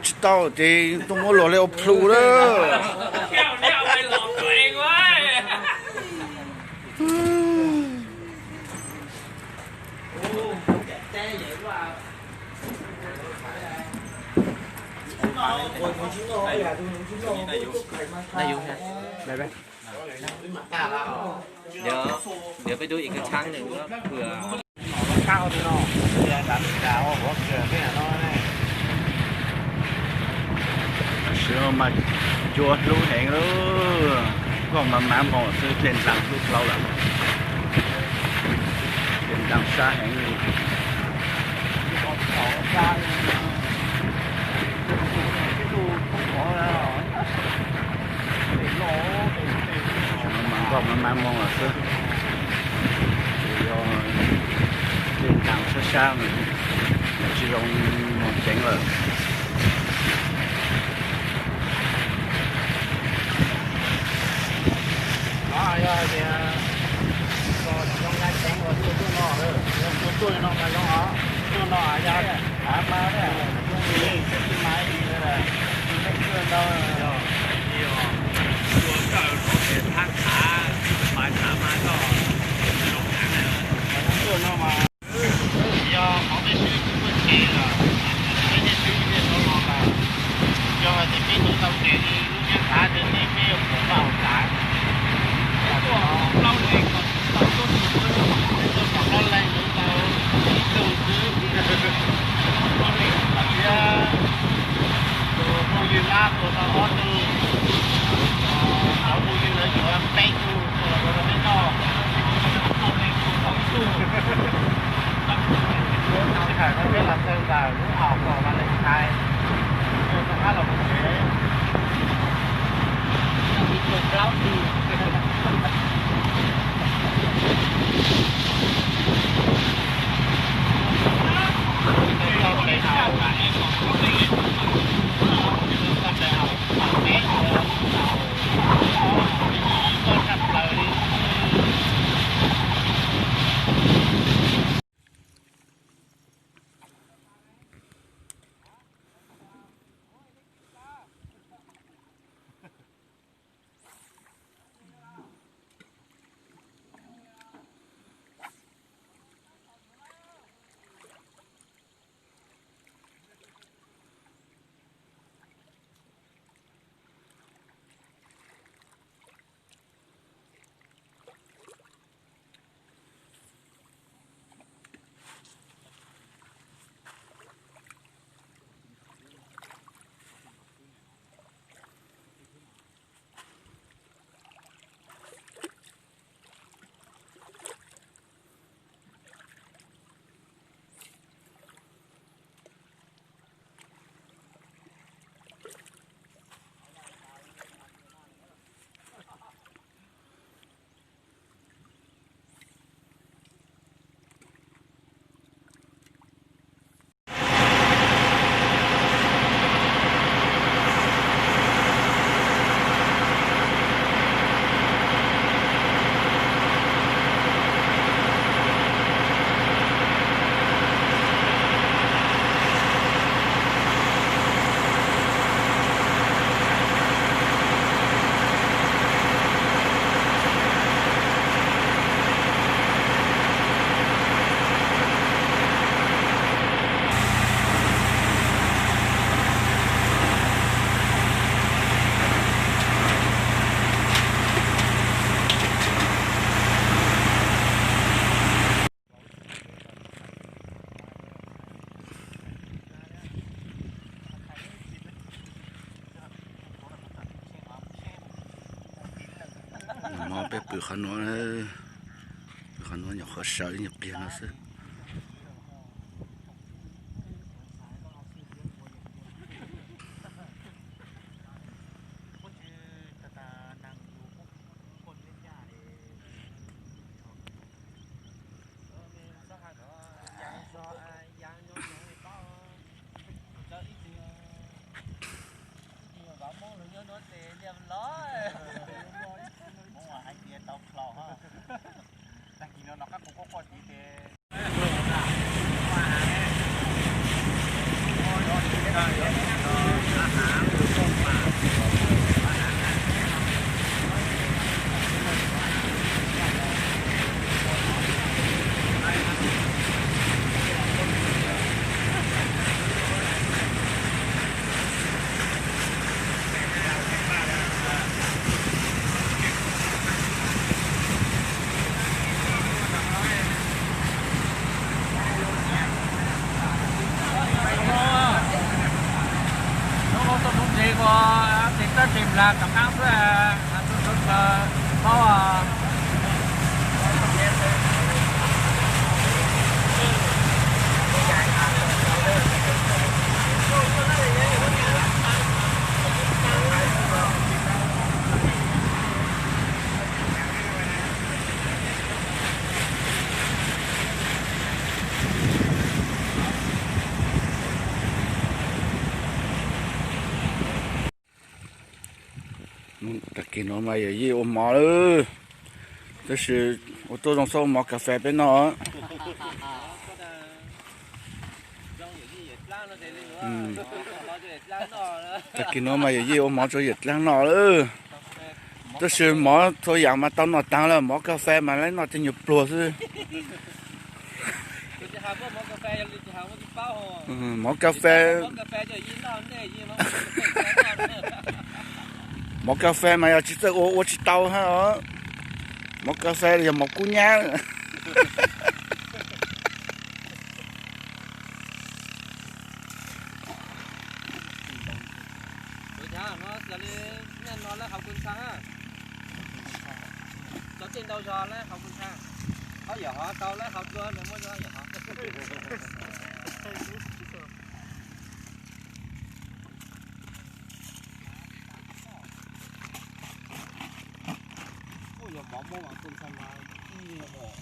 Tsis tau ces tuaj muab luag li ua plhu lawm. Ntawd, ntawd peb dub ib kab tshab nws ua pw. Tam sim no mas cua hlub heev lawm, nkoj mas mab moog xwb dlej ntaag hlub plaub lawm. Dlej ntaag sab heev li. Mas nkoj mas mab moog lawm xwb, tsuas yog dlej ntaag sab sab, tsis zoo moog ceev lawm. Yog hais tias tsis zoo nqa ceev uas tuaj tuaj no, tuaj tuaj no mas zoo os, tuaj no yog mas, mas ntau, tuaj no mas. Yog qhov peb swb kuj muaj tsev lawm, peb niaj swb niaj hnub no lawm. Yog hais tias peb hnub tau tsev li lub siab xav tias peb yuav puas vaj hauv txaj. Tuaj plaub leeg, tuaj plaub leeg ntawd tau ib tug xwb. Plaub leeg tau thiab. Tus phooj ywg Lab tua tau ob tug, cov phooj ywg lawv yuav peb tug tua los ua rau peb noj. Tau thaum no peb los txog ntawm lub hom kom Valentine, rov qab los mus tsev. Ib tug plaub tug. No peb pw qhov nuav, pw qhov nuav nyuam qhuav sawv nyuag pliag no xwb. Tag kis no no qab kuv quaj quaj tid ces Lub toj roob ntse ko, tes txawj tes nplag tom qab xwb, paub. Tag kis no mas yawm yij ua mov lawm, tab sis ua tuaj zoo txhob ua mov kas fes peb noj. Tag kis no mas yawm yij ua mov rau yawm dlaab noj lawm, tab sis mov txhua yam mas tau noj taag lawm, mov kas fes mas lawv noj tej nyuag pluag xwb. Mov kas fes, mov kas fes mas yog tsis txawj ua ua tsis tau hab os. Mov kas fes yog mov kub nyab. Kuj yog mov muaj mas kuj ntshai mas ib yam os.